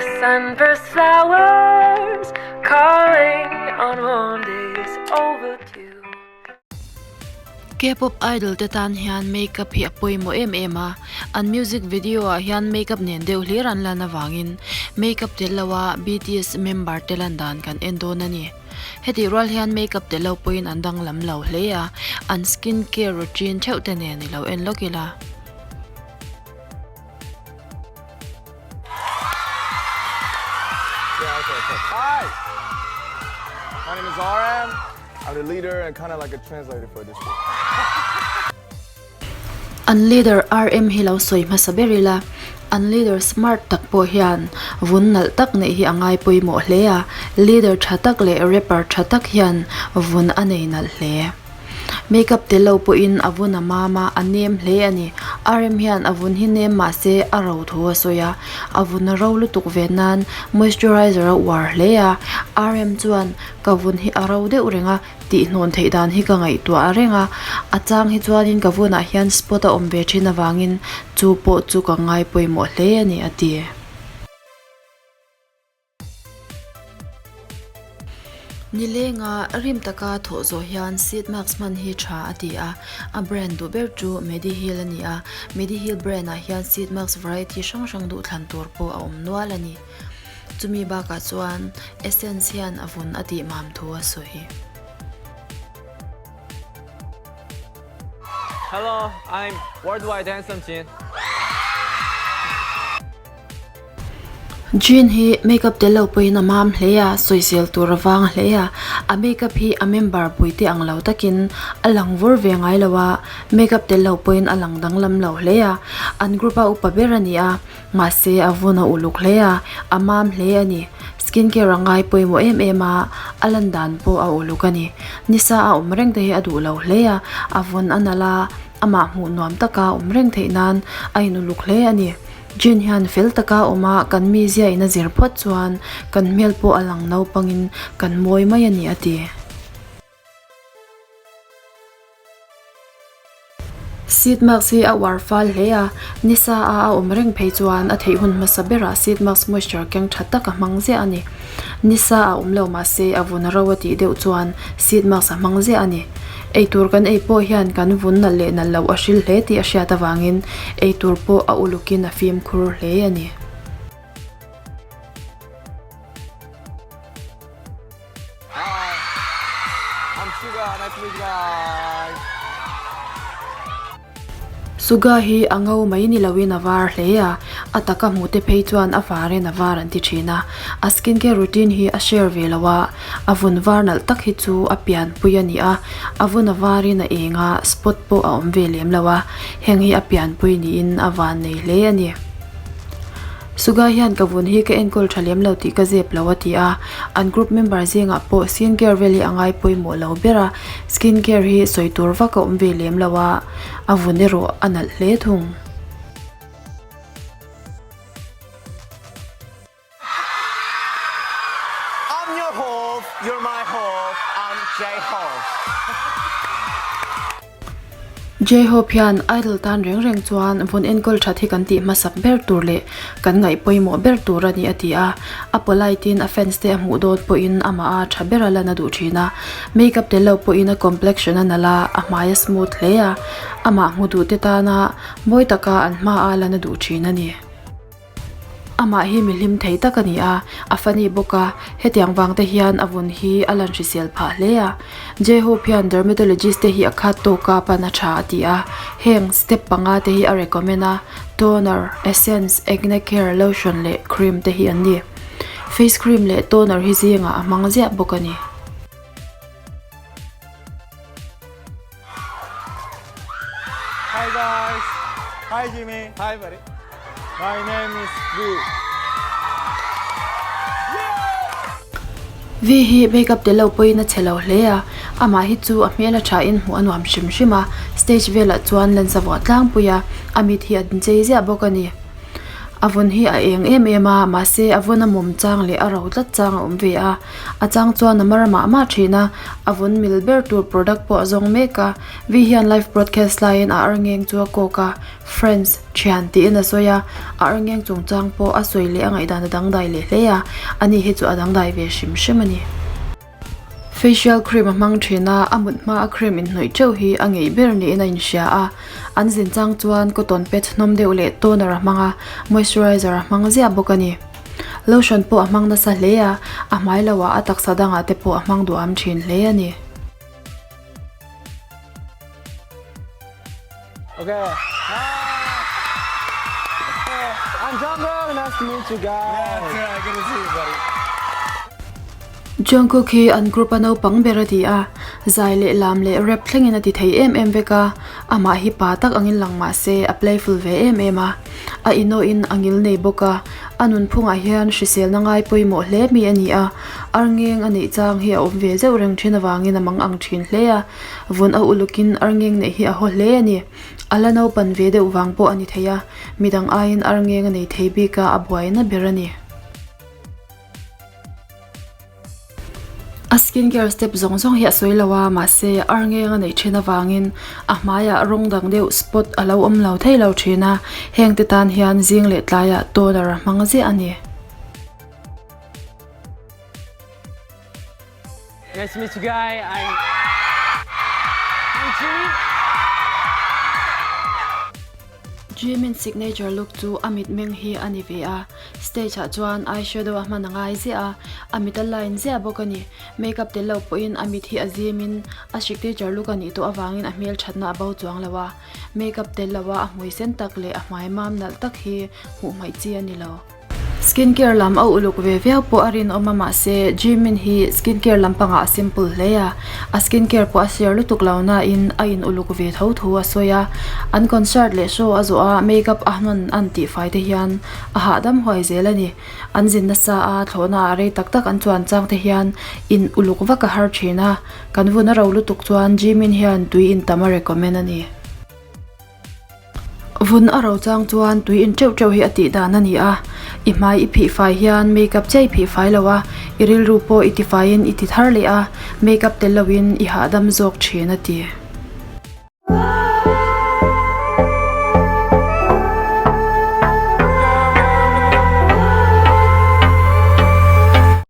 The sunburst flowers calling on warm days overdue. K-pop idol te tan hian makeup hi a pawimawh em em a, an music video ah hian makeup nen deuh hlir an lan avangin makeup tel lo a BTS member te lan dan kan en dawn a ni. Hetih rual hian makeup tel lo pawhin an danglam lo hle a, an skin care routine theuh te nen i lo en lawk ila. Hi! My name is RM. I'm the leader and kind of like a translator for this group. An leader RM hi lo sawi hmasa ber ila, an leader smart tak pawh hian vun nalh tak neih hi a ngai pawimawh hle a, leader tha tak leh rapper tha tak hian vun a nei nalh hle. Makeup tel lo pawhin a vun a mam a, a nem hle a ni. RM hian a vun hi nem mah se a ro thu a sawi a, a vun a ro lutuk ve nan moisturizer a uar hle a. RM chuan ka vun hi a ro deuh reng a, tihhnawn theih dan hi ka ngaihtuah reng a, a chang hi chuanin ka vunah hian spot a awm ve thin avangin chu pawh chu ka ngai pawimawh hle a ni a ti. Nilenga rim taka thawh zawh hian seat mask hman hi tha a ti a, a brand duh ber chu Mediheal a ni a, Mediheal brand ah hian seat mask variety hrang hrang duh thlan tur pawh a awm nual a ni. Chumi bakah chuan essence hian a vun a tih mam thu a sawi. Hello, I'm Worldwide Handsome Jin. Jean hi makeup tel lo pawhin a mam hle a, sawisel tur a vang hle a, a makeup hi a member puite ang lo takin a lang vur ve ngai lo a, makeup tel lo pawhin a lang danglam lo hle a, an group a upa ber a ni a, mahse a vun a uluk hle a, a mam hle a ni, skin care a ngai pawimawh em em a, a lan dan pawh a uluk a ni, nisa a awm reng te hi a duh lo hle a, a vun a nalh a, amah hmuh nuam taka awm reng theih nan a in uluk hle a ni. Jane hian fel taka awm a, kan mizia in a zir phawt chuan kan hmel pawh a lang naupangin kan mawi mai a ni a ti. Seat mask hi a uar fal hle a, nisa a a awm reng phei chuan a theih hun hmasa berah seat mask moisture keng tha tak a hmang ziah a ni. Nisa a awm lo mahse a vun ro a tih deuh chuan seat mask a hmang ziah a ni. Eitur kan ei pawh hian kan vun nalh leh nalh loh a hril hle tih a hriat avangin eitur pawh a ulukin a fimkhur hle a ni. Hi, I'm Suga, nice to meet you guys. Suga hi a ngo mai ni loin a var hle a, a taka hmuhte phei chuan a varin a var an ti thin a. A skincare routine hi a share ve lo a, a vun var nalh tak hi chu a pianpui a ni a, a vun a varin a eng a, spot pawh a awm ve lem lo a, heng hi a pianpui niin a van nei hle a ni. Suga hian ka vun hi ka enkawl tha lem lo tih ka zep lo a ti a, an group member zingah pawh skin care vel hi a ngai pawimawh lo ber a, skin care hi sawi tur vak a awm ve lem lo a, a vun erawh a nalh hle thung. I'm your Hope, you're my Hope, I'm J-Hope. J-Hope hian Idol tan reng reng chuan vun enkawl that hi kan tih hmasak ber tur leh kan ngaih pawimawh ber tur a ni a ti a. A polite in a fans te a hmuh dawn pawhin amah a tha ber a lan a duh thin a. Makeup tel lo pawhin a complexion a nalh a, a hmai a smooth hle a. Amah hmu duh te tana mawi taka an hma a lan a duh thin a ni. Amah hi mi hlim thei tak a ni a, a funny bawk a, hetiang vang te hian a vun hi a lan hrisel phah hle a. J-Hope hian dermatologist te hi a khat tawk a pan a tha a ti a, heng step panga te hi a recommend a, toner, essence, acne care lotion leh cream te hi an ni. Face cream leh toner hi zingah a hmang ziah bawk a ni. Hi guys! Hi Jimmy! Hi buddy! My name is V. V hi makeup tel lo pawhin a chhe lo hle a, amah hi chu a hmel a thain hmuh a nuam hrim hrim a, stage velah chuan lensa vuah tlangpui a, a mit hi a chei ziah bawk a ni. A vun hi a eng em em a, mahse a vun a mawm chang leh a ro tlat chang a awm ve a. A chang chuan a mar mah mah thin a, a vun mil ber tur product pawh a zawng mek a. Vi hian live broadcast laiin a arngeng chu a kawk a, Friends, thian tiin a sawi a, a arngeng chungchang pawh a sawi leh a ngaihdan a dangdai leh hle a, ani hi chu a dangdai ve hrim hrim a ni. Facial cream a hmang thin a, a mut hma a cream inhnawih teuh hi a ngeih ber niin a inhria a, an zin chang chuan cotton pad hnawm deuh leh toner a hmang a, moisturizer a hmang ziah bawk a ni. Lotion pawh a hmang nasa hle a, a hmai lo ah a taksa dangah te pawh a hmang duham thin hle a ni. Okay. Hi. I'm Jungkook. Nice to meet you guys. Yeah, good to see you, buddy. Jungkook hi an group a naupang ber a ti a, zai leh lam leh rap thlengin a ti thei em em vek a, amah hi pa tak angin lang mah se a playful ve em em a, a inawhin a ngil nei bawk a, a nunphungah hian hriselna ngai pawimawh hle mi a ni a, arngeng a neih chang hi a awm ve zeuh reng thin avangin a mang ang thin hle a. Vun a ulukin arngeng neih hi a haw hle a ni. A la naupan ve deuh vang pawh a ni thei a, midang aiin arngeng a nei thei bik a, a buaina ber a ni. A skin care step zawng zawng hi a sawi lo a, mahse arngeng a neih thin avangin a hmaiah rawng dang deuh spot a lo awm lo thei lo thin a, hengte tan hian zing leh tlaiah toner a hmang ziah a ni. Nice to meet you guy. I'm I'm Jimin. Jimin signature look chu a mitmeng hi a ni ve a, stage ah chuan eye shadow a hman a ngai ziah a, a mit a line ziah bawk a ni. Makeup tel lo pawhin a mit hi a zim in a signature look a nih tawh avangin a hmelthatna a bo chuang lo a, makeup tel lo a a hmui sen tak leh a hmai mam nalh tak hi hmuh hmaih chi a ni lo. Skin care lam a uluk ve viau pawh a rinawm a mahse Jimin hi skin care lampangah a simple hle a, a skin care pawh a share lutuk lo nain a in uluk ve tho thu a sawi a, an concert leh show a zawh a makeup a hman an tihfai te hian a hahdam huai zel a ni. An zin nasa a thlawhna ah rei tak tak an chuan chang te hian in uluk vak a har thin a, kan vun a ro lutuk chuan Jimin hian tui in tam a recommend a ni. Vun a ro chang chuan tui in teuh teuh hi a tih dan a ni a, i hmai i phih fai hian makeup chiah i phih fai lo a, i rilru pawh i ti faiin i ti thar leh a, makeup tel loin i hahdam zawk thin a ti.